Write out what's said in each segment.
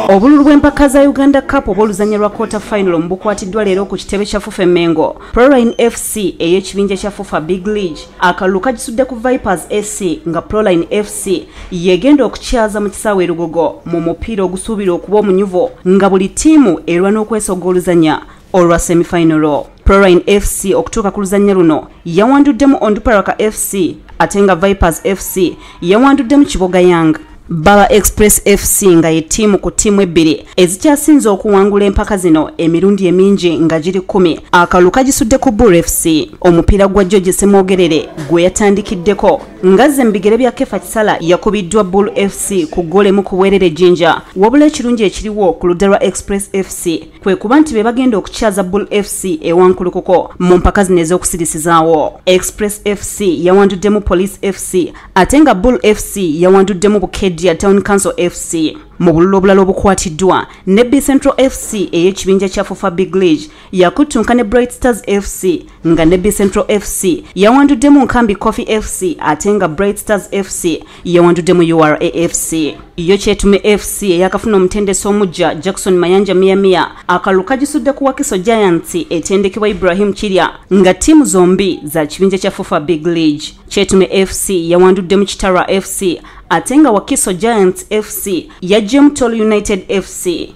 Obululu bw'empaka za Uganda Cup obw'oluzannya lwa quarter final mubukwatiddwa leero ku kitebe kya FUFA Mengo. Proline FC ey'ekibinja kya FUFA Big League akalulu kagisudde ku Vipers SC, nga Proline FC yegenda okukyaza mu kisaawe Lugogo mu mupiira ogusuubirwa okuba omunyuvu, nga buli ttiimu erwana okwesogga oluzannya olwa semifinal. Proline FC okutuuka ku luzannya luno yawanduddemu Onduparaka FC, ate nga Vipers FC yawanduddemu Kiboga Young. Baba Express FC nga ye ttiimu ku ttiimu ebbiri ezikyasinze okuwangula empaka zino emirundi emingi nga giri 10, akalulu kagisudde ku Bull FC. Omupiira gwa George Ssemwogerere gwe yatandikiddeko ngazze mu bigere bya Kefa Kisala yakubiddwa Bull FC ku ggoolo emu ku bwerere Jinja. Wabula ekirungi ekiriwo ku ludda lwa Express FC kwe kuba nti be bagenda okukyaza Bull FC ewankulukuko mu mpaka zino ez'okusirisizaawo. Express FC yawanduddemu Police FC, ate nga Bull FC yawanduddemu Bukedia Town Council FC. Mu bululu obulala obukwatiddwa, Nebbi Central FC ey'ekibinja kya FUFA Big League yakuttunka ne Bright Stars FC, nga Nebbi Central FC yawanduddemu Nkambi Coffee FC, ate nga Bright Stars FC yawanduddemu URA FC. Yo Kyetume FC eyakafuna omutendesi omujja Jackson Mayanja Miyamiya akalulu kagisudde ku Wakiso Giants etendekebwa Ibrahim Kirya, nga ttiimu zombi za kibinja kya FUFA Big League. Kyetume FC yawanduddemu Kitara FC, ate nga Wakiso Giants FC yaggyemu Tol United FC.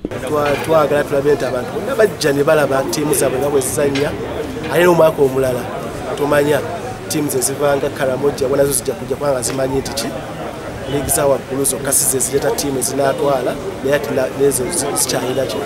Twagala tulabe nti abantu bonna bajja ne balaba ttiimu zaabwe nga bwe zizannya, ate n'omwaka omulala tomanya ttiimu ze zivanga Karamoja bo nazo zijja kujja kubanga zimanyi nti ki liigi za waggulu zokka si ze zireeta ttiimu ezinaatwala, naye ate n'ezo zikyalina ki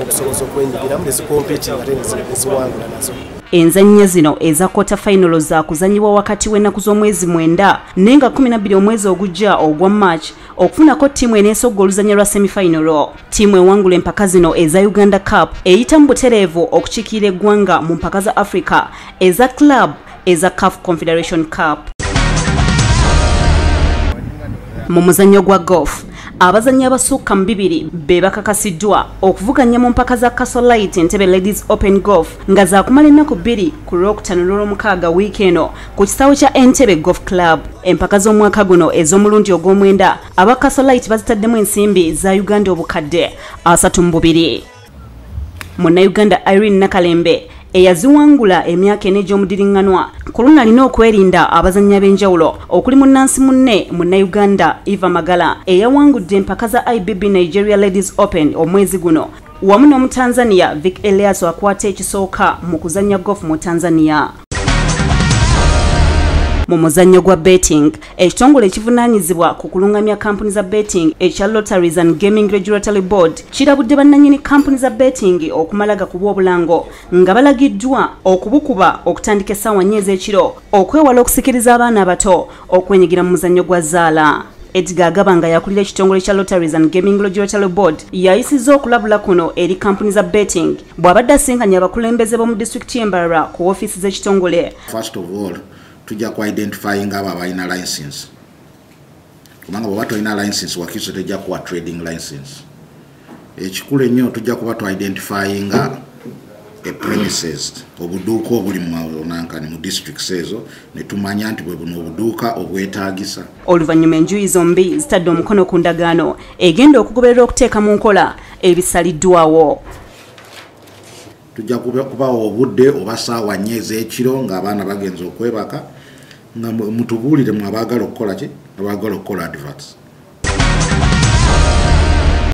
obusobozi okwenyigiramu ne zikompiitinga ate ne ziwangula nazo. Enzannya zino eza quarter final za kuzannyibwa wakati w'ennaku z'omwezi 9 naye nga 12 omwezi ogujja ogwa March okufunako ttiimu eneesogga oluzannya lwa semifinal. Ttiimu ewangula empaka zino eza Uganda Cup eyita mu butereevu okukiikirira eggwanga mu mpaka za Africa eza club eza CAF Confederation Cup. Mu muzannyo gwa golf, abazannyi abasukka mu 2 be bakakasiddwa okuvuganya mu mpaka za Castle Lite Entebbe Ladies Open Golf nga zaakumala ennaku 2 ku Lwokutaano n'Olwomukaaga wiiki eno ku kisaawe kya Entebbe Golf Club. Empaka z'omwaka guno ez'omulundi ogw'omwenda aba Castle Lite bazitaddemu ensimbi za Uganda obukadde 32. Munnayuganda Irene Nakalembe eyaziwangula emyaka ena egy'omudiriŋŋanwa ku luno alina okwerinda abazannyi ab'enjawulo okuli munnansi munne Munnayuganda Eva Magala eyawangudde empaka za IBB Nigeria Ladies Open omwezi guno, wamu n'Omutanzania Vic Elias akwata ekisooka mu kuzannya golf mu Tanzania. Mu muzannyo gwa betting, ekitongole ekivunaanyizibwa ku kulungamya kampuni za betting ekya Lotteries and Gaming Regulatory Board kirabudde bannannyini kampuni za betting okumala gakuba obulango nga balagiddwa okubukuba okutandika essaawa 4 ez'ekiro okwewala okusikiriza abaana abato okwenyigira mu muzannyo gwa zzaala. Edgar Agaba nga yakulira ekitongole kya Lotteries and Gaming Regulatory Board yayisizza okulabula kuno eri kampuni za betting bw'abadde asinkanye abakulembeze b'omu disitulikiti y'e Mbarara ku woofiisi z'ekitongole. First of all, tujja ku identifying abo abalina license, kubanga bw'oba tolina license Wakiso tejja kuwa trading license. Ekikulu ennyo tujja kuba tu identifyinga a premises, obuduuka obuli mu nankani mu districts ezo ne tumanya nti bwe buno obuduuka obwetaagisa. Oluvannyuma enjuyi zombi zitadde omukono ku ndagaano egenda okugoberera okuteeka mu nkola ebisaliddwawo. Tujja kubawa obudde oba ssaawa 4 ez'ekiro ng'abaana bagenze okwebaka, nga mutubuulire mu abaagala okukola ki, abaagala okukola adverts.